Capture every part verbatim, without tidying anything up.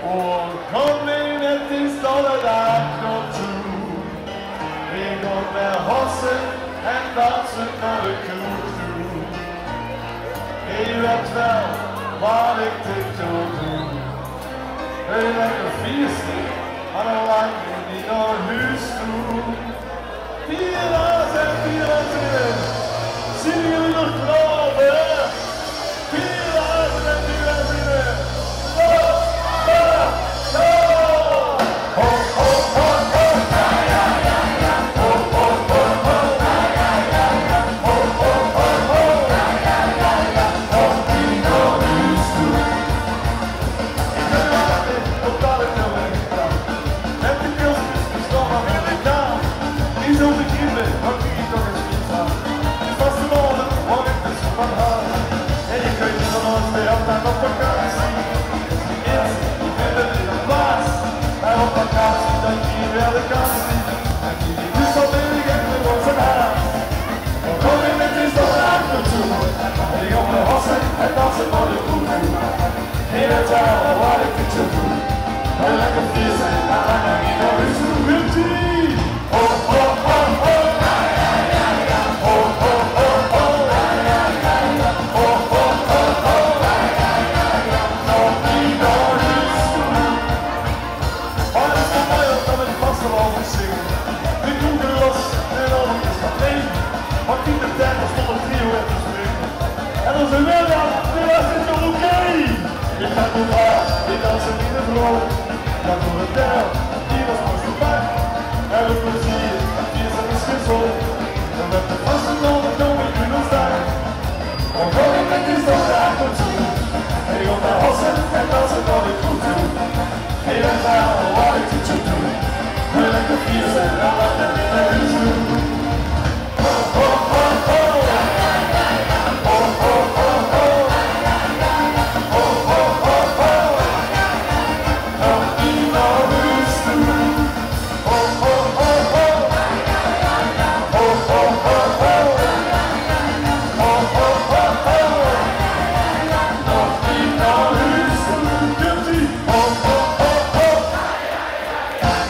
Og komin eftir stóra dagskrá. Vit koma hósið, hendan sum er kultur. Eg veit væl, hvat eg tykki og tú. Eg legg og fyrst, hann er langt inn á hús, tú. Fire, seks, fire, fire. Silje, vi går klare. Fire, seks, fire, fire. Stop, stop, stop.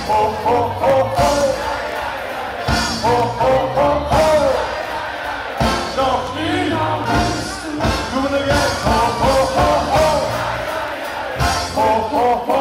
Ho, ho, ho, ho. Ho, ho, ho, ho.